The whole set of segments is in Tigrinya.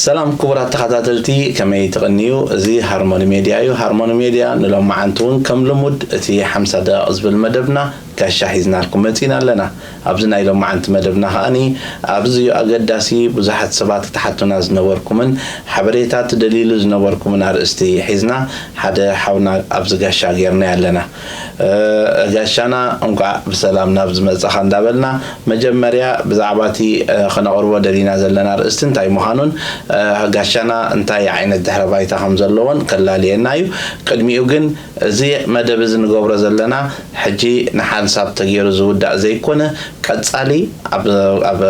ሰላም ክቡራት ተኸታተልቲ፣ ከመይ ትቕንዩ? እዚ ሃርሞኒ ሜድያ እዩ። ሃርሞኒ ሜድያ ንሎማዓንቲ እውን ከም ልሙድ እቲ ሓምሳ ደቂቕ ዝብል መደብና ጋሻ ሒዝናልኩም መጺና ኣለና። ኣብዚ ናይ ሎማዓንቲ መደብና ከኣኒ ኣዝዩ ኣገዳሲ፣ ብዙሓት ሰባት ክትሓቱና ዝነበርኩምን ሓበሬታ ትደልይሉ ዝነበርኩምን ኣርእስቲ ሒዝና ሓደ ሓውና ኣብዚ ጋሻ ጌርና ኣለና። እ፣ ጋሻና እንኳዕ ብሰላም ናብ ዝመጻኻ እንዳበልና፣ መጀመርያ ብዛዕባ እቲ፣ እ፣ ከነቕርቦ ደሊና ዘለና ኣርእስቲ እንታይ ምዃኑን፣ እ፣ ጋሻና እንታይ ዓይነት ድሕረ ባይታ ከም ዘለዎን ከላልየና እዩ። ቅድሚኡ ግን እዚ መደብ እዚ ንገብሮ ዘለና ሕጂ ንሓንሳብ ተገይሩ ዝውዳእ ዘይኮነ፣ ቀጻሊ ኣብ፣ ኣብ፣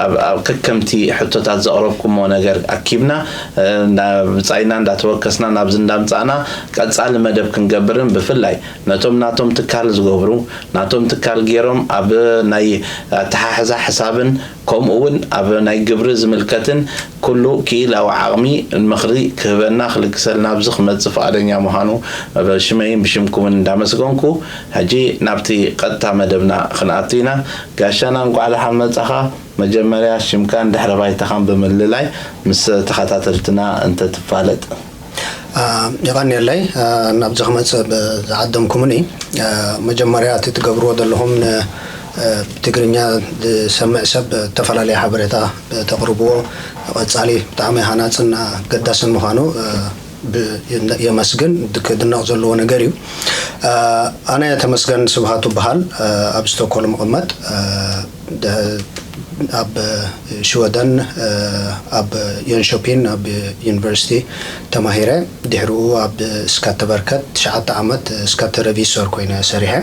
ኣብ፣ ኣብ ከከምቲ ሕቶታት ዘቕረብኩሞ ነገር ኣኪብና፣ እ፣ እንዳ-፣ ብጻይና እንዳተወከስና ናብዚ እንዳምጻእና ቀጻሊ መደብ ክንገብርን ብፍላይ ነቶም ናቶም ትካል ዝገብሩ፣ ናቶም ትካል ገይሮም ኣብ ናይ ኣተሓሕዛ ሕሳብን ከምኡ እውን ኣብ ናይ ግብሪ ዝምልከትን ኩሉ ክኢላዊ ዓቕሚ ምኽሪ ክህበና ክልግሰልና ኣብዚ ክመጽእ ፍቓደኛ ምዃኑ ብሽመይን ብሽምኩምን እንዳመስገንኩ፣ ሕጂ ናብቲ ቀጥታ መደብና ክንኣቱ ኢና። ጋሻና እንኳዕ ደሓን መጻኻ። መጀመርያ ሽምካን ድሕረ ባይታኻን ብምልላይ ምስ ተኸታተልትና እንተትፋለጥ። አ፣ የቐንየለይ። አ፣ ናብዚ ክመጽእ ብ-፣ ዝዓደምኩምኒ፣ አ፣ መጀመርያ እቲ ትገብርዎ ዘለኹም ን-፣ አ፣ ብትግርኛ ዝሰምዕ ሰብ ዝተፈላለየ ሓበሬታ ተቕርብዎ ቀጻሊ ብጣዕሚ ሃናጽን ኣገዳስን ምዃኑ፣ አ፣ ብ-፣ የመስግን። ክድነቕ ዘለዎ ነገር እዩ። አ፣ ኣነ ተመስገን ስብሃቱ እበሃል። አ፣ ኣብ ስቶክሆልም እቕመጥ። አ፣ ደ-፣ ኣብ ሽወደን፣ እ፣ ኣብ ዮንሾፒን ኣብ ዩኒቨርሲቲ ተማሂረ። ድሕሪኡ ኣብ ስካተቨርከት ትሽዓተ ዓመት ስካተ ረቪሶር ኮይነ ሰሪሐ።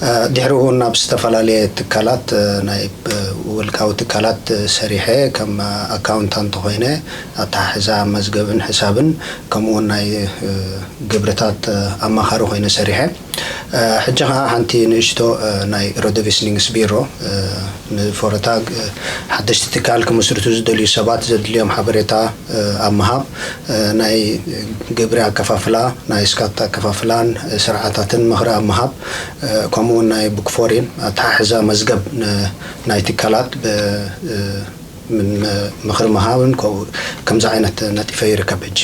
እ፣ ድሕሪኡ እውን ኣብ ዝተፈላለየ ትካላት፣ እ፣ ናይ፣ እ፣ ውልቃዊ ትካላት ሰሪሐ። ከም ኣካውንታንት ኮይነ ኣተሓሕዛ መዝገብን ሕሳብን ከምኡ እውን ናይ፣ እ፣ ግብርታት፣ እ፣ ኣማኻሪ ኮይነ ሰሪሐ። እ፣ ሕጂ ኸዓ ሓንቲ ንእሽቶ፣ እ፣ ናይ ሮዶቪስኒንግስ ቢሮ፣ እ፣ ንፎረታግ፣ እ፣ ሓደሽቲ ትካል ክምስርቱ ዝደልዩ ሰባት ዘድልዮም ሓበሬታ፣ እ፣ ኣብ ምሃብ፣ እ፣ ናይ ግብሪ ኣከፋፍላ፣ ናይ ስካት ኣከፋፍላን፣ እ፣ ስርዓታትን ምኽሪ ኣብ ምሃብ፣ እ፣ ከምኡ እውን ናይ ቡክፎሪን ኣተሓሕዛ መዝገብ ን-፣ ናይ ትካላት ብ-፣ እ፣ ምን-፣ ምኽሪ ምሃብን ከምኡ ከምዚ ዓይነት ነጢፈ ይርከብ ሕጂ።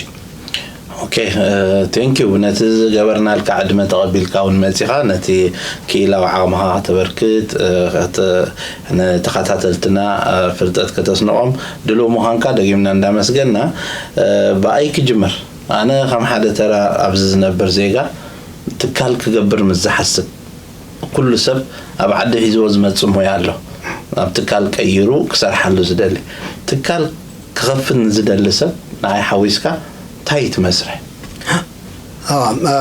ኦኬ፣ እ፣ ቴንክ ዩ። ነቲ ዝገበርናልካ ዕድመ ተቐቢልካ እውን መጺኻ፣ ነቲ ክኢላዊ ዓቕምኻ ከተበርክት፣ እ፣ ከተ-፣ ንተኸታተልትና፣ እ፣ ፍልጠት ከተስንቖም ድሉው ምዃንካ ደጊምና እንዳመስገና፣ እ፣ ብኣይ ክጅምር። ኣነ ከም ሓደ ተራ ኣብዚ ዝነብር ዜጋ ትካል ክገብር ምስ ዝሓስብ፣ ኩሉ ሰብ ኣብ ዓዲ ሒዝዎ ዝመጽእ ሞያ ኣሎ። ኣብ ትካል ቀይሩ ክሰርሓሉ ዝደሊ። ትካል ክኸፍት ንዝደሊ ሰብ ንዓይ ሓዊስካ እንታይ እዩ እቲ መስርሕ? ኣዋ፣ እ፣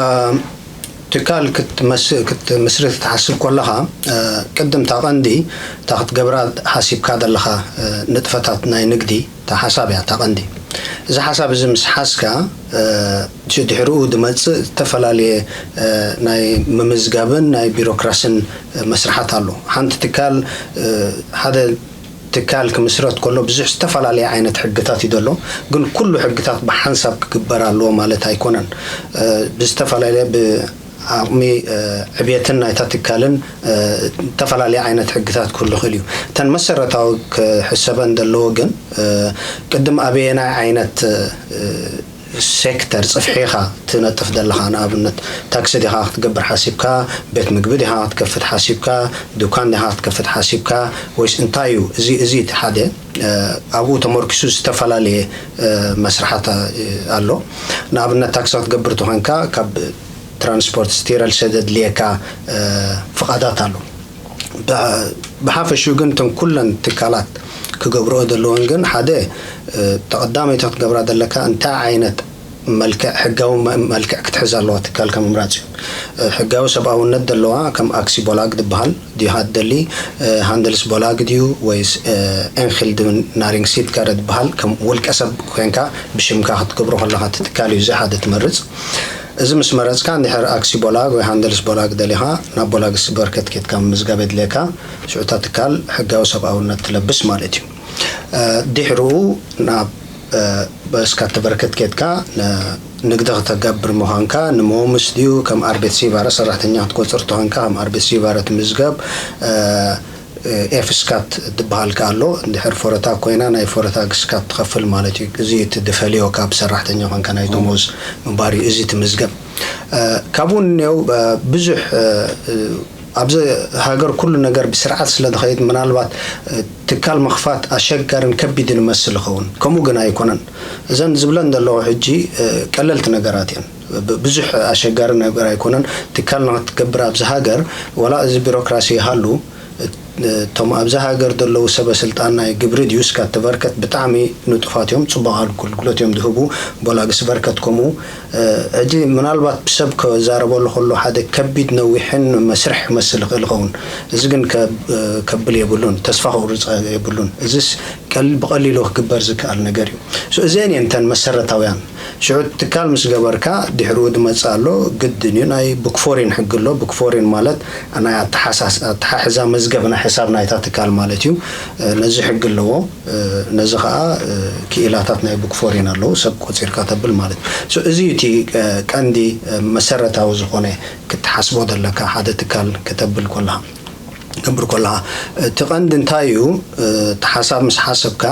ትካል ክትመስ-፣ ክትምስርት ክትሓስብ ከለኻ፣ እ፣ ቅድም እታ ቀንዲ እታ ክትገብራ ሓሲብካ ዘለኻ፣ እ፣ ንጥፈታት ናይ ንግዲ እታ ሓሳብ እያ እታ ቀንዲ። እዚ ሓሳብ እዚ ምስ ሓዝካ፣ እ፣ ድሕሪኡ ዝመጽእ ዝተፈላለየ፣ እ፣ ናይ ምምዝጋብን ናይ ቢሮክራስን፣ እ፣ መስርሓት ኣሎ። ሓንቲ ትካል፣ እ፣ ሓደ ትካል ክምስረት ከሎ ብዙሕ ዝተፈላለየ ዓይነት ሕግታት እዩ ዘሎ። ግን ኩሉ ሕግታት ብሓንሳብ ክግበር ኣለዎ ማለት ኣይኮነን። እ፣ ብዝተፈላለየ ብ-፣ ዓቕሚ፣ እ፣ ዕብየትን ናይታ ትካልን፣ እ፣ ዝተፈላለየ ዓይነት ሕግታት ክህሉ ይኽእል እዩ። እተን መሰረታዊ ክሕሰበን ዘለዎ ግን፣ እ፣ ቅድም ኣበየናይ ዓይነት፣ እ፣ ሴክተር ጽፍሒ ኢኻ ትነጥፍ ዘለኻ? ንኣብነት ታክሲ ዲኻ ክትገብር ሓሲብካ፣ ቤት ምግቢ ዲኻ ክትከፍት ሓሲብካ፣ ዱካን ዲኻ ክትከፍት ሓሲብካ፣ ወይስ እንታይ እዩ? እዚ፣ እዚ እቲ ሓደ፣ እ፣ ኣብኡ ተመርኪሱ ዝተፈላለየ፣ እ፣ መስርሓት፣ እ፣ ኣሎ። ንኣብነት ታክሲ ክትገብር ተኾንካ ካብ ትራንስፖርት ስቴረል ሰደድ ልየካ፣ እ፣ ፍቓዳት ኣሎ። ብ-፣ ብሓፈሽኡ ግን እተን ኩለን ትካላት ክገብርኦ ዘለወን ግን ሓደ፣ እ፣ ተቐዳመይቲ ክትገብራ ዘለካ እንታይ ዓይነት መልክዕ፣ ሕጋዊ መ-፣ መልክዕ ክትሕዝ ኣለዋ ትካል ከም ምምራጽ እዩ። እ፣ ሕጋዊ ሰብኣውነት ዘለዋ ከም ኣክሲ ቦላግ ዝበሃል ድዩ ሃትደሊ፣ እ፣ ሃንደልስ ቦላግ ድዩ ወይስ፣ እ፣ ኤንኺልድ ናሪንግሲት ጋር ዝበሃል ከም ውልቀ ሰብ ኮንካ ብሽምካ ክትገብሮ ከለኻ እቲ ትካል እዩ እዚ ሓደ ትመርጽ። እዚ ምስ መረጽካ፣ እንድሕር ኣክሲ ቦላግ ወይ ሃንደልስ ቦላግ ደሊኻ፣ ናብ ቦላግስ በርከት ኬድካ ምምዝጋብ የድልየካ። ሽዑ እታ ትካል ሕጋዊ ሰብኣውነት ትለብስ ማለት እዩ። እ፣ ድሕርኡ ናብ፣ እ፣ በስካ ተበርከት ኬድካ ን-፣ ንግዲ ከተገብር ምዃንካ፣ ንሞምስ ድዩ ከም ኣርቤት ሲቫረ ሰራሕተኛ ክትቆጽር ተኾንካ፣ ከም ኣርቤት ሲቫረ ትምዝገብ። እ፣ ኤፍ ስካት ዝበሃል ከ ኣሎ። እንድሕር ፎረታ ኮይና ናይ ፎረታ ስካት ትኸፍል ማለት እዩ። እዚ እቲ ድፈልዮ ካብ ሰራሕተኛ ኮንካ ናይ ደሞዝ ምንባር እዩ። እዚ ትምዝገብ ካብኡ እኒው ብዙሕ ኣብዚ ሃገር ኩሉ ነገር ብስርዓት ስለ ዝኸይድ ምናልባት ትካል ምኽፋት ኣሸጋርን ከቢድን ይመስል ይኸውን። ከምኡ ግን ኣይኮነን። እዘን ዝብለን ዘለኹ ሕጂ ቀለልቲ ነገራት እየን። ብዙሕ ኣሸጋሪ ነገር ኣይኮነን። ትካል ንክትገብር ኣብዚ ሃገር ዋላ እዚ ቢሮክራሲ ይሃሉ እቶም ኣብዚ ሃገር ዘለዉ ሰበ ስልጣን ናይ ግብሪ ድዩ እስካ ትበርከት ብጣዕሚ ንጡፋት እዮም። ፅቡቅ ኣገልግሎት እዮም ዝህቡ። ቦላግስ በርከት ከምኡ ሕጂ ምናልባት ብሰብ ከዛረበሉ ከሎ ሓደ ከቢድ ነዊሕን መስርሕ ክመስል ይኽእል ይኸውን። እዚ ግን ከብል የብሉን፣ ተስፋ ክቁርፅ የብሉን። እዚስ ቀል ብቀሊሉ ክግበር ዝከኣል ነገር እዩ። እዚአን እየን እተን መሰረታውያን። ሽዑ ትካል ምስ ገበርካ ድሕርኡ ዝመፅእ ኣሎ። ግድን እዩ ናይ ቡክፎሪን ሕጊ ኣሎ። ቡክፎሪን ማለት ናይ ኣተሓሕዛ መዝገብ ናይ ሕሳብ ናይታ ትካል ማለት እዩ። ነዚ ሕጊ ኣለዎ። ነዚ ከዓ ክኢላታት ናይ ቡክፎሪን ኣለዉ ሰብ ቆፂርካ ተብል ማለት እዩ። እዚ እቲ ቀንዲ መሰረታዊ ዝኾነ ክትሓስቦ ዘለካ ሓደ ትካል ከተብል ኮላ ገብር ኮላ እቲ ቀንዲ እንታይ እዩ? እቲ ሓሳብ ምስ ሓሰብካ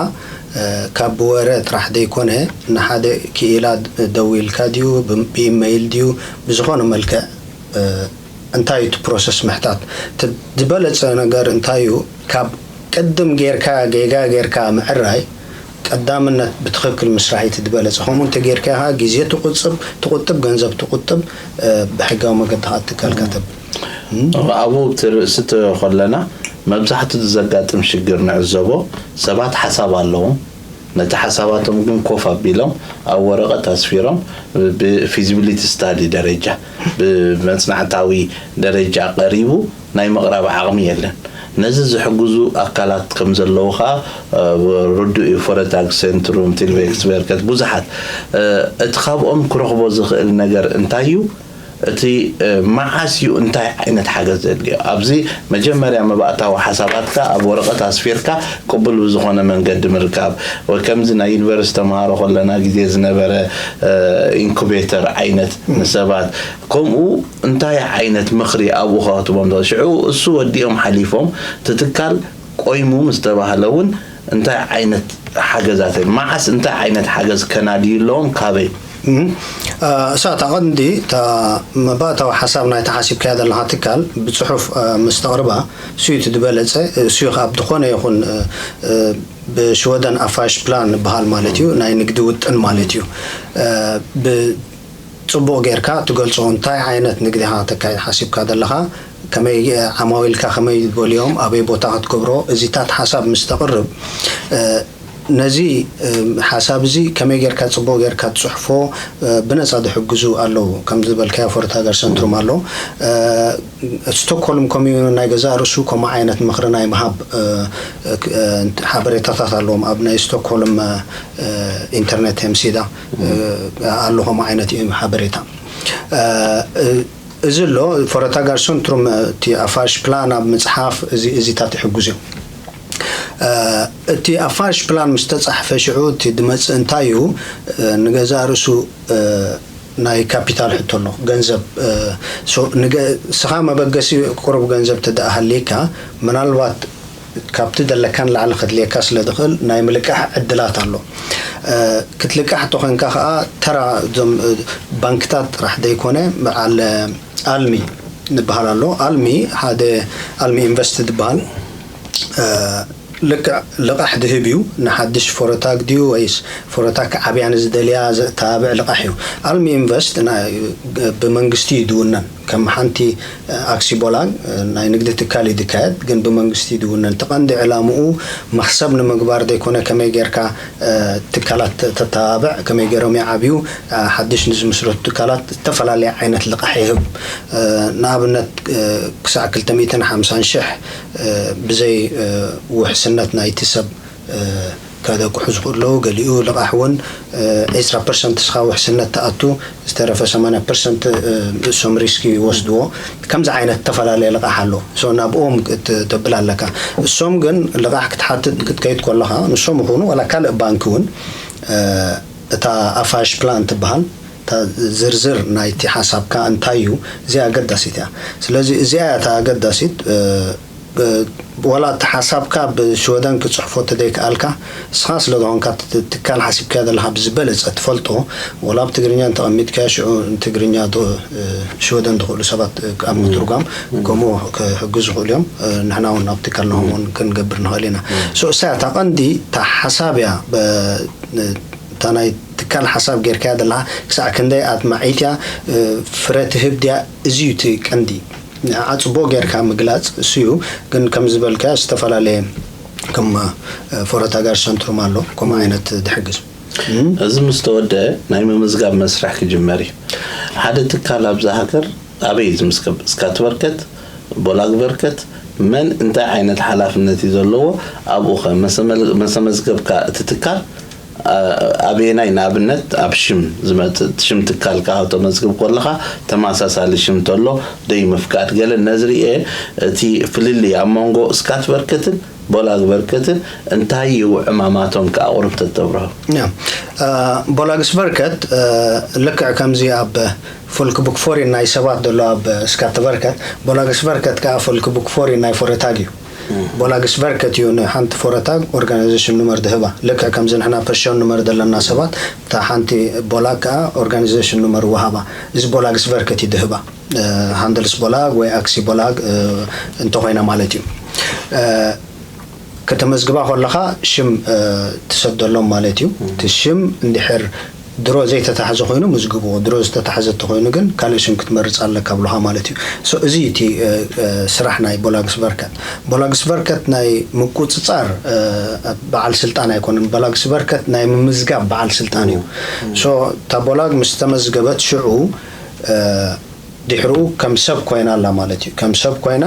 ካብ ብወረ ጥራሕ ዘይኮነ ንሓደ ክኢላ ደዊልካ ድዩ ብኢመይል ድዩ ብዝኾነ መልክዕ እንታይ እቲ ፕሮሰስ ምሕታት ዝበለፀ ነገር እንታይ እዩ? ካብ ቅድም ጌርካ ጌጋ ጌርካ ምዕራይ ቀዳምነት ብትኽክል ምስራሕ እቲ ዝበለፀ። ከምኡ እንተጌርካ ኢኻ ግዜ ትቁፅብ ትቁጥብ ገንዘብ ትቁጥብ ብሕጋዊ መገዲ ከዓ ትካልካ ተብል። ኣብኡ እቲ ርእሲ ተኾለና መብዛሕትኡ ዘጋጥም ሽግር ንዕዘቦ። ሰባት ሓሳብ ኣለዎም፣ ነቲ ሓሳባቶም ግን ኮፍ ኣቢሎም ኣብ ወረቐት ኣስፊሮም ብፊዚቢሊቲ ስታዲ ደረጃ ብመፅናዕታዊ ደረጃ ቀሪቡ ናይ ምቕራብ ዓቕሚ የለን። ነዚ ዝሕግዙ ኣካላት ከም ዘለዉ ከዓ ርዱእ እዩ። ፎረታግ ሴንትሩም፣ ቲልቬክስ፣ በርከት ብዙሓት። እቲ ካብኦም ክረኽቦ ዝኽእል ነገር እንታይ እዩ? እቲ መዓስ እዩ እንታይ ዓይነት ሓገዝ ዘድልዮ? ኣብዚ መጀመርያ መባእታዊ ሓሳባትካ ኣብ ወረቐት ኣስፊርካ ቅቡል ብዝኾነ መንገዲ ምርካብ ወይ ከምዚ ናይ ዩኒቨርሲቲ ተምሃሮ ከለና ግዜ ዝነበረ ኢንኩቤተር ዓይነት ንሰባት ከምኡ እንታይ ዓይነት ምኽሪ ኣብኡ ከህትቦም ዶ ሽዑ እሱ ወዲኦም ሓሊፎም ትትካል ቆይሙ ምስ ተባህለ እውን እንታይ ዓይነት ሓገዛት መዓስ እንታይ ዓይነት ሓገዝ ከናድዩ ኣለዎም ካበይ? እሳ እታ ቀንዲ እታ መባእታዊ ሓሳብ ናይ ተሓሲብካያ ዘለካ ትካል ብፅሑፍ ምስ ተቕርባ እሱዩ እቲ ዝበለፀ እሱዩ ካብ ዝኾነ ይኹን ብሽወደን ኣፋሽ ፕላን ዝበሃል ማለት እዩ ናይ ንግዲ ውጥን ማለት እዩ። ጽቡቕ ጌርካ ትገልጾ እንታይ ዓይነት ንግዲ ኢኻ ተካይድ ሓሲብካ ዘለኻ ከመይ ዓማዊልካ ከመይ ዝበልዮም ኣበይ ቦታ ክትገብሮ እዚታት ሓሳብ ምስ ተቕርብ ነዚ ሓሳብ እዚ ከመይ ጌርካ ጽቡቕ ጌርካ ትጽሕፎ ብነጻ ዝሕግዙ ኣለዉ ከም ዝበልካዮ ፎርታገር ሰንትሩም ኣሎ ስቶክሆልም ኮሚዩን ናይ ገዛእ ርእሱ ከምኡ ዓይነት ምኽሪ ናይ ምሃብ ሓበሬታታት ኣለዎም ኣብ ናይ ስቶክሆልም ኢንተርነት ሄምሲዳ ኣሎ ከምኡ ዓይነት እዩ ሓበሬታ እዚ ኣሎ ፎረታጋር ሰንትሩም እቲ ኣፋሽ ፕላን ኣብ ምፅሓፍ እዚ እዚታት ይሕግዙ እዮም እቲ ኣፋሽ ፕላን ምስ ተፃሕፈ ሽዑ እቲ ድመፅእ እንታይ እዩ ንገዛ ርእሱ ናይ ካፒታል ሕቶ ኣሎ ገንዘብ ስኻ መበገሲ ቁሩብ ገንዘብ ተደኣሃልየካ ምናልባት ካብቲ ዘለካ ንላዕሊ ከድልየካ ስለ ዝኽእል ናይ ምልቃሕ ዕድላት ኣሎ ክትልቃሕ ተኾንካ ከዓ ተራ እዞም ባንክታት ጥራሕ ዘይኮነ በዓል ኣልሚ ዝበሃል ኣሎ ኣልሚ ሓደ ኣልሚ ኢንቨስት ዝበሃል ልክዕ ልቓሕ ድህብ እዩ ንሓድሽ ፎረታግ ድዩ ወይስ ፎረታግ ዓብያ ንዝደልያ ዘተባብዕ ልቓሕ እዩ ኣልሚ ኢንቨስት ብመንግስቲ እዩ ድውነን ከም ሓንቲ ኣክሲ ቦላግ ናይ ንግዲ ትካል እዩ ድካየድ ግን ብመንግስቲ ድውነን ተቐንዲ ዕላምኡ መክሰብ ንምግባር ዘይኮነ ከመይ ጌርካ ትካላት ተተባብዕ ከመይ ገይሮም ይዓብዩ ሓድሽ ንዝምስረቱ ትካላት ዝተፈላለየ ዓይነት ልቓሕ ይህብ ንኣብነት ክሳዕ ክልተ ሚእትን ሓምሳን ሽሕ ብዘይ ውሕስነት ናይቲ ሰብ ከደቅሑ ዝኽእሉ ኣለዉ ገሊኡ ልቓሕ እውን ዕስራ ፐርሰንት ስኻ ውሕስነት ትኣቱ ዝተረፈ ሰማንያ ፐርሰንት እሶም ሪስክ ይወስድዎ ከምዚ ዓይነት ዝተፈላለየ ልቓሕ ኣሎ ሶ ናብኦም ተብል ኣለካ እሶም ግን ልቓሕ ክትሓትት ክትከይድ ከለኻ ንሶም ይኹኑ ዋላ ካልእ ባንክ እውን እታ ኣፋሽ ፕላን ትበሃል ዝርዝር ናይቲ ሓሳብካ እንታይ እዩ እዚኣ ኣገዳሲት እያ ስለዚ እዚኣ እታ ኣገዳሲት ዋላ እቲ ሓሳብካ ብሽወደን ክትፅሕፎ ተደይከኣልካ፣ ንስኻ ስለ ዝኾንካ እቲ ትካል ሓሲብካዮ ዘለኻ ብዝበለፀ ትፈልጦ፣ ዋላ ብትግርኛ እንተቐሚጥካዮ ሽዑ ንትግርኛ ዶ-፣ እ፣ ሽወደን ዝኽእሉ ሰባት፣ እ፣ ኣብ ምትርጓም ከምኡ ክሕግዙ ይኽእሉ እዮም። እ፣ ንሕና እውን ኣብ ትካል ንኸምኡ እውን ክንገብር ንኽእል ኢና። ሶ እሳ እታ ቀንዲ እታ ሓሳብ እያ። በ-፣ እታ ናይ ትካል ሓሳብ ጌርካያ ዘለኻ ክሳዕ ክንደይ ኣድማዒት እያ፣ እ፣ ፍረ ትህብ ድያ? እዚ እዩ እቲ ቀንዲ። ንዓ ጽቡቕ ጌርካ ምግላጽ እሱ እዩ። ግን ከም ዝበልካዮ ዝተፈላለየ ከም፣ እ፣ ፎረታ ጋር ሰንትሩም ኣሎ፣ ከምኡ ዓይነት ድሕግዝ። እም? እዚ ምስ ተወደአ ናይ ምምዝጋብ መስርሕ ክጅመር እዩ። ሓደ ትካል ኣብዛ ሃገር ኣበይ እዩ ዝምዝገብ? እስካትቨርከት፣ ቦላግቨርከት፣ መን እንታይ ዓይነት ሓላፍነት እዩ ዘለዎ? ኣብኡ ኸ መሰመል-፣ መሰመዝገብካ እቲ ትካል፣ ኣ-፣ ኣበየናይ ንኣብነት ኣብ ሽም ዝመጽእ ሽም ትካልካ ከተመዝግብ ከለኻ ተመሳሳሊ ሽም ተሎ ደይ ምፍቃድ ገለ ነዚ ርኤ እቲ ፍልልይ ኣብ መንጎ እስካትቨርከትን ቦላግቨርከትን እንታይ እዩ ዕማማቶም ከኣ ቁሩብ ተተብርሆ? ያ፣ እ፣ ቦላግስቨርከት፣ እ፣ ልክዕ ከምዚ ኣብ ፉልክ ቡክፎሪን ናይ ሰባት ዘሎ ኣብ እስካትቨርከት፣ ቦላግስቨርከት ከኣ ፉልክ ቡክፎሪን ናይ ፎረታግ እዩ። ቦላግስቨርከት እዩ ንሓንቲ ፎረታግ ኦርጋናይዜሽን ኑመር ድህባ። ልክዕ ከምዚ ንሕና ፐርሾን ኑመር ዘለና ሰባት፣ እታ ሓንቲ ቦላግ ከኣ ኦርጋናይዜሽን ኑመር ወሃባ። እዚ ቦላግስቨርከት እዩ ድህባ። እ፣ ሃንደልስ ቦላግ ወይ ኣክሲ ቦላግ፣ እ፣ እንተኾይና ማለት እዩ። እ፣ ከተመዝግባ ከለኻ ሽም፣ እ፣ ትሰደሎም ማለት እዩ። እቲ ሽም እንድሕር ድሮ ዘይተታሕዘ ኮይኑ ምዝግብዎ፣ ድሮ ዝተታሕዘ እንተኾይኑ ግን ካልእ ሽም ክትመርጽ ኣለካ ብሉኻ ማለት እዩ። ሶ፣ እዚ እቲ፣ እ፣ እ፣ ስራሕ ናይ ቦላግስቨርከት። ቦላግስቨርከት ናይ ምቁጽጻር፣ እ፣ በዓል ስልጣን ኣይኮነን። ቦላግስቨርከት ናይ ምምዝጋብ በዓል ስልጣን እዩ። ሶ፣ እታ ቦላግ ምስ ተመዝገበት ሽዑ፣ እ፣ ድሕርኡ ከም ሰብ ኮይና ኣላ ማለት እዩ። ከም ሰብ ኮይና፣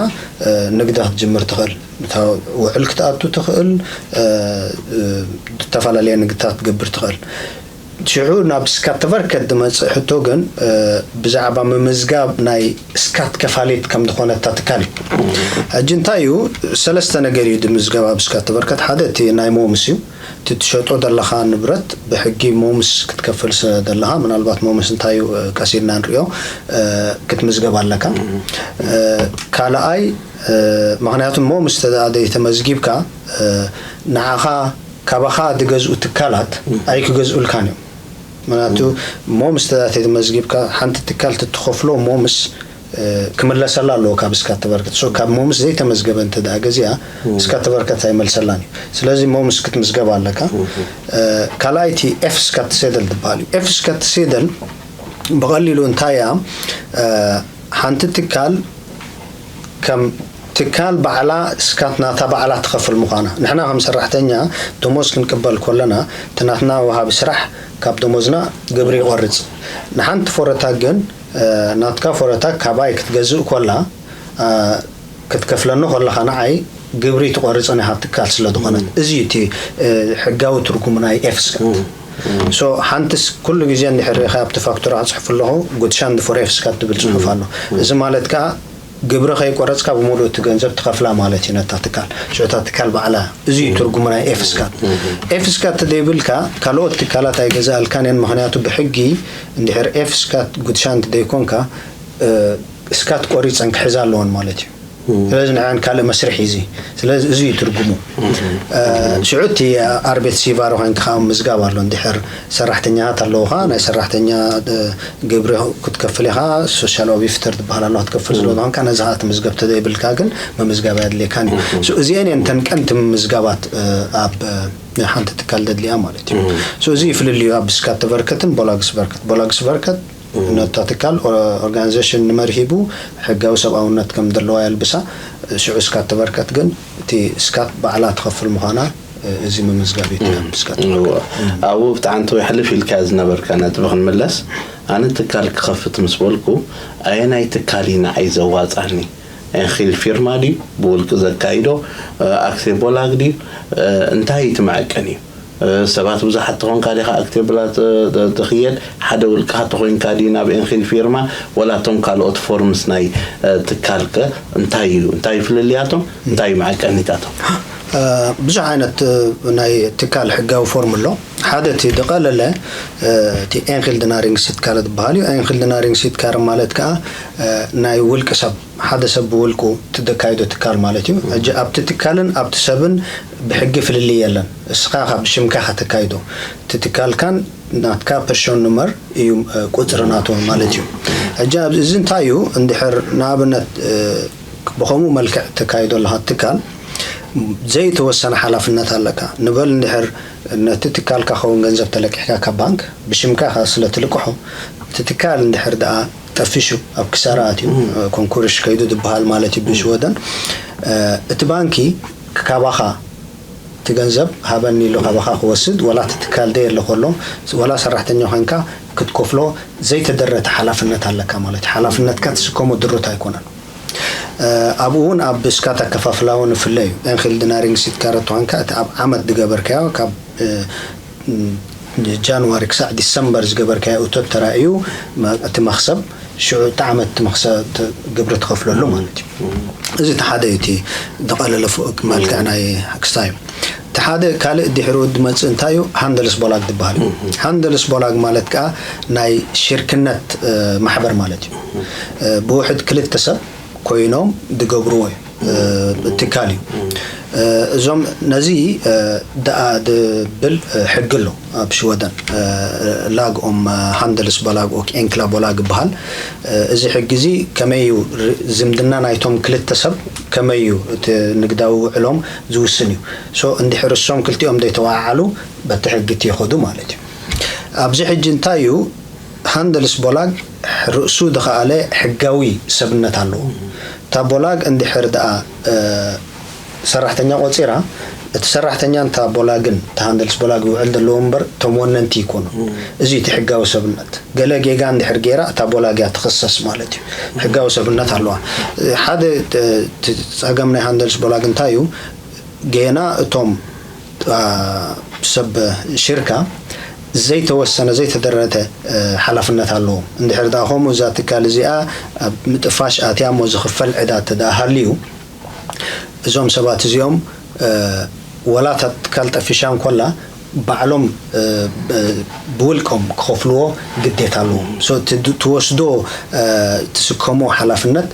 እ፣ ንግዳ ክትጅምር ትኽእል። እታ ውዕል ክትኣቱ ትኽእል፣ እ፣ እ፣ ዝተፈላለየ ንግድታት ክትገብር ትኽእል። ሽዑ ናብ ስካትቨርከት ዝመጽእ ሕቶ ግን፣ እ፣ ብዛዕባ ምምዝጋብ ናይ ስካት ከፋሊት ከም ዝኾነ እታ ትካል እዩ። ሕጂ እንታይ እዩ? ሰለስተ ነገር እዩ ዝምዝገብ ኣብ ስካትቨርከት። ሓደ እቲ ናይ ሞምስ እዩ። እቲ ትሸጦ ዘለኻ ንብረት ብሕጊ ሞምስ ክትከፍል ስለ ዘለኻ፣ ምናልባት ሞምስ እንታይ እዩ፣ እ፣ ቀሲልና ንሪኦ፣ እ፣ ክትምዝገብ ኣለካ። እ፣ ካልኣይ፣ እ፣ ምኽንያቱ ሞምስ እንተ ደኣ ዘይተመዝጊብካ፣ እ፣ ንዓኻ ካባኻ ዝገዝኡ ትካላት ኣይክገዝኡልካን እዮም። ምኽንያቱ ሞምስ እንተ ደኣ ተይተመዝጊብካ፣ ሓንቲ ትካል ትትኸፍሎ ሞምስ፣ እ፣ ክምለሰላ ኣለዎ ካብ ስካትቨርከት። ሶ፣ ካብ ሞምስ ዘይተመዝገበ እንተ ደኣ ገዚኣ፣ ስካትቨርከት ኣይመልሰላን እዩ። ስለዚ ሞምስ ክትምዝገብ ኣለካ። እ፣ ካልኣይቲ ኤፍ ስካትሴደል ትበሃል እዩ። ኤፍ ስካትሴደል ብቐሊሉ እንታይ እያ? እ፣ ሓንቲ ትካል ከም ትካል ባዕላ ስካት ናታ ባዕላ ትኸፍል ምዃና። ንሕና ከም ሰራሕተኛ ደሞዝ ክንቅበል ከለና፣ እቲ ናትና ወሃቢ ስራሕ ካብ ደሞዝና ግብሪ ይቖርጽ። ንሓንቲ ፎረታ ግን፣ እ፣ ናትካ ፎረታ ካባይ ክትገዝእ ከላ፣ እ፣ ክትከፍለኒ ከለኻ ንዓይ ግብሪ ትቖርጽን ኢኻ ትካል ስለ ዝኾነት። እዚ እዩ እቲ፣ እ፣ ሕጋዊ ትርጉም ናይ ኤፍ ስካት። ሶ፣ ሓንትስ ኩሉ ግዜ እንድሕር ርኢኻ ኣብቲ ፋክቱራ ክጽሕፍ ኣለኹ፣ ጉድሻንድ ፎር ኤፍ ስካት ትብል ጽሑፍ ኣሎ። እዚ ማለት ከኣ ግብሪ ከይቆረጽካ ብምሉእ እቲ ገንዘብ ትኸፍላ ማለት እዩ ነታ ትካል። ሽዑ እታ ትካል ባዕላ፣ እዚ እዩ ትርጉሙ ናይ ኤፍ ስካት። ኤፍ ስካት ተዘይብልካ ካልኦት ትካላት ኣይገዛእልካን እየን፣ ምኽንያቱ ብሕጊ እንድሕር ኤፍ ስካት ጉድሻንድ ዘይኮንካ፣ እ፣ ስካት ቆሪጸን ክሕዛ ኣለወን ማለት እዩ። ስለዚ ንዕን ካልእ መስርሕ እዩ እዚ። ስለዚ እዚ እዩ ትርጉሙ። እ፣ ሽዑ እቲ ኣርቤት ሲቫሮ ኮይንካ ከዓ ምዝጋብ ኣሎ። እንድሕር ሰራሕተኛታት ኣለውኻ፣ ናይ ሰራሕተኛ፣ እ፣ ግብሪ ክትከፍል ኢኻ፣ ሶሻል ኦቪፍተር ትበሃል ኣለዋ ክትከፍል ስለ ዝኾንካ፣ ነዚ ከዓ ትምዝገብ ተዘይብልካ ግን ምምዝጋብ ኣየድልየካን እዩ። ሶ፣ እዚአን እየን እተን ቀንቲ ምምዝጋባት፣ እ፣ ኣብ፣ እ፣ ሓንቲ ትካል ዘድልያ ማለት እዩ። ሶ፣ እዚ እዩ ፍልልዩ ኣብ ስካትቨርከትን ቦላግስቨርከት። ቦላግስቨርከት ነታ ትካል ኦ-፣ ኦርጋናይዜሽን ንመርሂቡ ሕጋዊ ሰብኣውነት ከም ዘለዋ የልብሳ። ሽዑ ስካትቨርከት ግን እቲ ስካት ባዕላ ትኸፍል ምዃና፣ እዚ ምምዝጋብ እዩ። እቲ ስካት እዎ። ኣብኡ ብጣዕሚ ተወይ ሕልፍ ኢልካ ዝነበርካ ነጥቢ ክንምለስ፣ ኣነ ትካል ክኸፍት ምስ በልኩ፣ ኣየናይ ትካል እዩ ንዓይ ዘዋጻኒ? ኤንኺል ፊርማ ድዩ? ብውልቂ ዘካይዶ፣ ኣክሴ ቦላግ ድዩ? እንታይ እዩ እቲ መዐቀኒ? ሰባት ብዙሓት ተኾንካ ዲኻ ኣክቴ ብላ ት-፣ ት-፣ ትኽየድ? ሓደ ውልቅኻ ተኾይንካ ድዩ ናብ ኤንኺል ፊርማ? ወላ እቶም ካልኦት ፎርምስ ናይ፣ እ፣ ትካልከ እንታይ እዩ? እንታይ እዩ ፍልልያቶም? እንታይ እዩ መዐቀኒታቶም? ብዙሕ ዓይነት ናይ ትካል ሕጋዊ ፎርም ኣሎ። ሓደ እቲ ዝቐለለ እቲ enskilde næringsidkar ዝበሃል እዩ። Enskilde næringsidkar ማለት ከዓ ናይ ውልቂ ሰብ፣ ሓደ ሰብ ብውልቁ ትደካይዶ ትካል ማለት እዩ። ሕጂ ኣብቲ ትካልን ኣብቲ ሰብን ብሕጊ ፍልልይ የለን። እስኻ ካብ ሽምካ ከተካይዶ፣ እቲ ትካልካን ናትካ ፐርሾን ኑመር እዩ፣ ቁፅሪ ናቶ ማለት እዩ። ሕጂ ኣብዚ እዚ እንታይ እዩ? እንድሕር ንኣብነት ብኸምኡ መልክዕ ተካይዶ ኣለካ ትካል ዘይተወሰነ ሓላፍነት ኣለካ ንበል። እንድሕር ነቲ ትካልካ ኸውን ገንዘብ ተለቂሕካ ካብ ባንክ ብሽምካ ስለ ትልቅሖ፣ እቲ ትካል እንድሕር ደኣ ጠፊሹ ኣብ ክሳራ ኣትዩ፣ ኮንኩርሽ ከይዱ ዝበሃል ማለት እዩ ብሽወደን። እቲ ባንኪ ካባኻ እቲ ገንዘብ ሃበኒ ኢሉ ካባኻ ክወስድ፣ ወላ እቲ ትካል ደየለ ከሎ፣ ወላ ሰራሕተኛ ኮይንካ ክትከፍሎ ዘይተደረተ ሓላፍነት ኣለካ ማለት እዩ። ሓላፍነትካ ትስከሞ ድሩት ኣይኮነን። ኣብኡ እውን ኣብ ብስካት ኣከፋፍላ እውን ይፍለ እዩ። Enskilde næringsidkar ተኾንካ እቲ ኣብ ዓመት ዝገበርካዮ ካብ ጃንዋሪ ክሳዕ ዲሰምበር ዝገበርካዮ እቶት ተራእዩ እቲ መኽሰብ ሽዑ እቲ ዓመት እቲ መኽሰብ ግብሪ ትኸፍለሉ ማለት እዩ። እዚ እቲ ሓደ እዩ፣ እቲ ዝቐለለ መልክዕ ናይ ክስታይ እዩ። እቲ ሓደ ካልእ ድሕሪኡ ዝመፅእ እንታይ እዩ? Handelsbolag ዝበሃል እዩ። Handelsbolag ማለት ከዓ ናይ ሽርክነት ማሕበር ማለት እዩ። ብውሕድ ክልተ ሰብ ኮይኖም ዝገብርዎ እዩ፣ ትካል እዩ። እዞም ነዚ ደኣ ድብል ሕጊ ኣሎ ኣብ ሽወደን፣ lag om handelsbolag och enkla bolag ይበሃል። እዚ ሕጊ እዚ ከመይ እዩ ዝምድና ናይቶም ክልተ ሰብ ከመይ እዩ እቲ ንግዳዊ ውዕሎም ዝውስን እዩ። So እንድሕር እሶም ክልቲኦም ዘይተወዓዓሉ በቲ ሕጊ እቲ ይኸዱ ማለት እዩ። ኣብዚ ሕጂ እንታይ እዩ? Handelsbolag ርእሱ ዝኸኣለ ሕጋዊ ሰብነት ኣለዎ። እታ ቦላግ እንድሕር ደኣ ሰራሕተኛ ቆፂራ፣ እቲ ሰራሕተኛን እታ ቦላግን፣ እቲ Handelsbolag ይውዕል ዘለዎ እምበር እቶም ወነንቲ ይኮኑ። እዚ እቲ ሕጋዊ ሰብነት። ገለ ጌጋ እንድሕር ገይራ እታ ቦላግ እያ ትኽሰስ ማለት እዩ። ሕጋዊ ሰብነት ኣለዋ። ሓደ ፀገም ናይ Handelsbolag እንታይ እዩ? ጌና እቶም ሰብ ሽርካ ዘይተወሰነ ዘይተደረተ ሓላፍነት ኣለዎም። እንድሕር ደኣ ከምኡ እዛ ትካል እዚኣ ኣብ ምጥፋሽ ኣትያ እሞ ዝኽፈል ዕዳ እንተ ደኣ ሃልዩ፣ እዞም ሰባት እዚኦም ወላ እታ ትካል ጠፊሻ እንኮላ ባዕሎም ብውልቆም ክኸፍልዎ ግዴታ ኣለዎም። So እቲ ትወስዶ ትስከሞ ሓላፍነት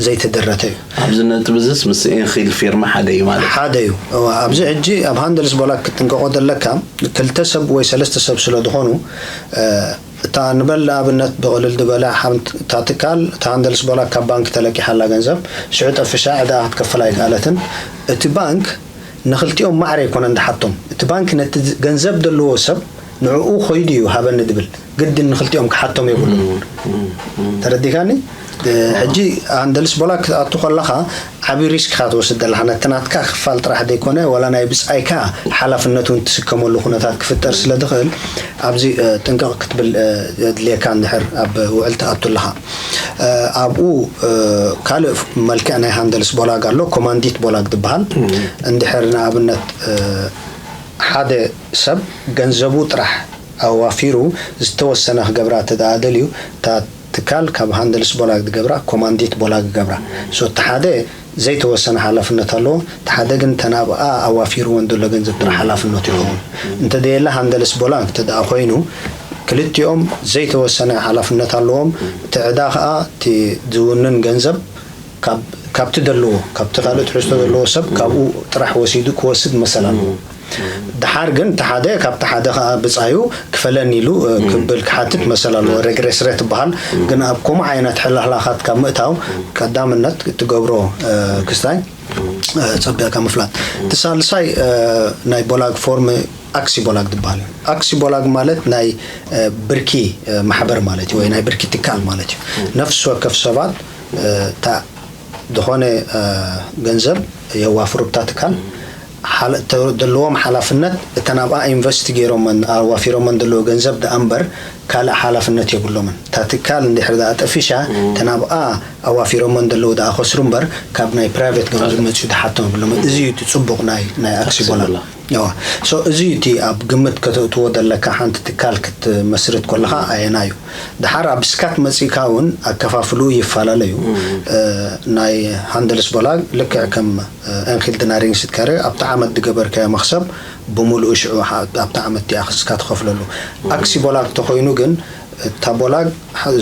ዘይተደረተ እዩ። ኣብዚ ነጥቢ እዚስ ምስ ኤንኺል ፊርማ ሓደ እዩ ማለት እዩ። ሓደ እዩ። እዋ፣ ኣብዚ ሕጂ ኣብ Handelsbolag ክትጥንቀቆ ዘለካ ክልተ ሰብ ወይ ሰለስተ ሰብ ስለ ዝኾኑ፣ እታ ንበል ንኣብነት ብቕልል ዝበለ ሓንቲ እታ ትካል እታ Handelsbolag ካብ ባንክ ተለቂሓላ ገንዘብ ሽዑ ጠፍሻ ዕዳ ክትከፍል ኣይከኣለትን። እቲ ባንክ ንክልቲኦም ማዕረ ኣይኮነን ዝሓቶም። እቲ ባንክ ነቲ ገንዘብ ዘለዎ ሰብ ንዕኡ ኮይዱ እዩ ሃበኒ ዝብል፣ ግድን ንክልቲኦም ክሓቶም የብሉን። ተረዲካኒ? ሕጂ Handelsbolag ክትኣቱ ከለኻ ዓብዪ ሪስክ ኢኻ ትወስድ ዘለኻ። ነቲ ናትካ ክፋል ጥራሕ ዘይኮነ ዋላ ናይ ብፃይካ ሓላፍነት እውን ትስከመሉ ኩነታት ክፍጠር ስለ ዝኽእል ኣብዚ ጥንቅቕ ክትብል የድልየካ። እንድሕር ኣብ ውዕል ትኣቱ ኣለኻ፣ ኣብኡ ካልእ መልክዕ ናይ Handelsbolag ኣሎ፣ Kommanditbolag ዝበሃል። እንድሕር ንኣብነት ሓደ ሰብ ገንዘቡ ጥራሕ ኣዋፊሩ ዝተወሰነ ክገብራ እንተ ደኣ ደልዩ፣ እታ ትካል ካብ Handelsbolag ዝገብራ Kommanditbolag ይገብራ። So እቲ ሓደ ዘይተወሰነ ሓላፍነት ኣለዎ፣ እቲ ሓደ ግን እተን ኣብኣ ኣዋፊርወን ዘሎ ገንዘብ ጥራሕ ሓላፍነቱ ይኸውን። እንተ ደየለ Handelsbolag እንተ ደኣ ኮይኑ ክልቲኦም ዘይተወሰነ ሓላፍነት ኣለዎም። እቲ ዕዳ ኸኣ እቲ ዝውንን ገንዘብ ካብ ካብቲ ዘለዎ ካብቲ ካልእ ትሕዝቶ ዘለዎ ሰብ ካብኡ ጥራሕ ወሲዱ ክወስድ መሰል ኣለዎ። ደሓር ግን እቲ ሓደ ካብቲ ሓደ ከዓ ብፃዩ ክፈለኒ ኢሉ ክብል ክሓትት መሰል ኣለዎ። Regressrätt ትበሃል። ግን ኣብ ከምኡ ዓይነት ሕላህላኻት ካብ ምእታው ቀዳምነት እትገብሮ ክስታይ ፀቢቕካ ምፍላጥ። እቲ ሳልሳይ ናይ bolag form aktiebolag ዝበሃል እዩ። Aktiebolag ማለት ናይ ብርኪ ማሕበር ማለት እዩ፣ ወይ ናይ ብርኪ ትካል ማለት እዩ። ነፍሲ ወከፍ ሰባት እታ ዝኾነ ገንዘብ የዋፍሩ ብታ ትካል ዘለዎም ሓላፍነት እተን ኣብኣ ኢንቨስት ገይሮመን ኣዋፊሮመን ዘለዎ ገንዘብ ደኣ እምበር ካልእ ሓላፍነት የብሎምን። እታ ትካል እንድሕር ደኣ ጠፊሻ ተናብኣ ኣዋፊሮሞ እንደለዉ ደኣ ከስሩ እምበር ካብ ናይ ፕራይቬት ገንዘብ መፅኡ ድሓቶም የብሎምን። እዚ እዩ እቲ ፅቡቕ ናይ ናይ ኣክሲ ቦላ። ሶ እዚ እቲ ኣብ ግምት ከተእትዎ ዘለካ ሓንቲ ትካል ክትመስርት ከለኻ ኣየና እዩ። ድሓር ኣብ ስካት መፂእካ እውን ኣከፋፍሉ ይፈላለዩ። ናይ ሃንደልስ ቦላ ልክዕ ከም ኤንኪልድ ናሪንግ ሲትካሪ ኣብቲ ዓመት ዝገበርካዮ መኽሰብ ብምሉኡ ሽዑ ኣብቲ ዓመት እቲኣ ክስካ ትኸፍለሉ። ኣክሲ ቦላ እንተኾይኑ ግን እታ ቦላ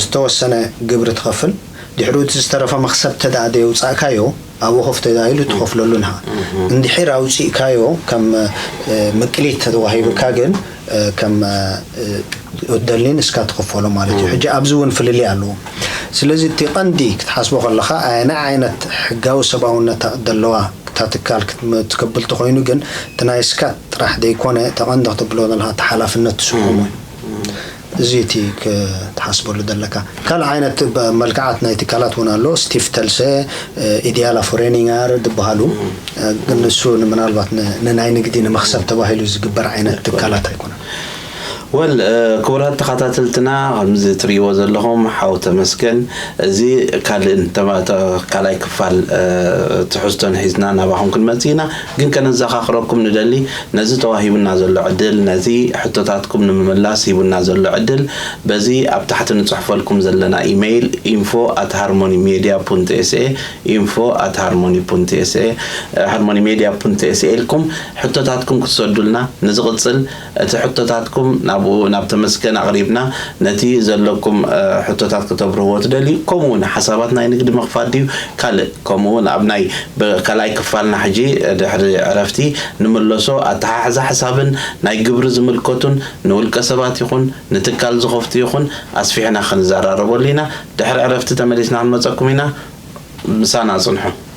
ዝተወሰነ ግብሪ ትኸፍል። ድሕሪኡ እቲ ዝተረፈ መኽሰብ ተደኣ ደየውፃእካዮ ኣብኡ ኮፍ ተዳሂሉ ትኸፍለሉ ንሃ። እንድሕር ኣውፂእካዮ ከም ምቅሊት ተተዋሂብካ ግን ከም ደልኒ ንስካ ትኸፈሎ ማለት እዩ። ሕጂ ኣብዚ እውን ፍልልይ ኣለዎ። ስለዚ እቲ ቀንዲ ክትሓስቦ ከለካ ኣየናይ ዓይነት ሕጋዊ ሰብኣውነት ዘለዋ እታ ትካል ክትከብል ተኾይኑ ግን እቲ ናይ ስካት ጥራሕ ዘይኮነ እቲ ቀንዲ ክትብሎ ዘለካ እቲ ሓላፍነት ትስከሞ እዩ። እዚ እቲ ክትሓስበሉ ዘለካ። ካልእ ዓይነት መልክዓት ናይ ትካላት እውን ኣሎ። ስቲፍተልሰ፣ ኢዲያላ ፎሬኒንጋር ዝበሃሉ፣ ግን ንሱ ምናልባት ንናይ ንግዲ ንመኽሰብ ተባሂሉ ዝግበር ዓይነት ትካላት ኣይኮነን። ወል ክቡራት ተኸታተልትና ከምዚ ትርእይዎ ዘለኹም ሓው ተመስገን እዚ ካልእን ካልኣይ ክፋል ትሕዝቶን ሒዝና ናባኹም ክንመጽእ ኢና። ግን ከነዘኻኽረኩም ንደሊ ነዚ ተዋሂቡና ዘሎ ዕድል ነዚ ሕቶታትኩም ንምምላስ ሂቡና ዘሎ ዕድል በዚ ኣብ ታሕቲ ንጽሕፈልኩም ዘለና ኢሜይል info at harmony media ese info at harmony ese harmony media ese ኢልኩም ሕቶታትኩም ክትሰዱልና ንዝቕጽል እቲ ሕቶታትኩም ናብኡ ናብ ተመስገን ኣቕሪብና ነቲ ዘለኩም ሕቶታት ክተብርህዎ ትደልዩ ከምኡ እውን ሓሳባት ናይ ንግዲ ምኽፋት ድዩ ካልእ ከምኡ እውን ኣብ ናይ ካልኣይ ክፋልና ሕጂ ድሕሪ ዕረፍቲ ንምለሶ ኣተሓሕዛ ሓሳብን ናይ ግብሪ ዝምልከቱን ንውልቀ ሰባት ይኹን ንትካል ዝኸፍቱ ይኹን ኣስፊሕና ክንዘራረበሉ ኢና። ድሕሪ ዕረፍቲ ተመሊስና ክንመፀኩም ኢና። ምሳና ፅንሑ።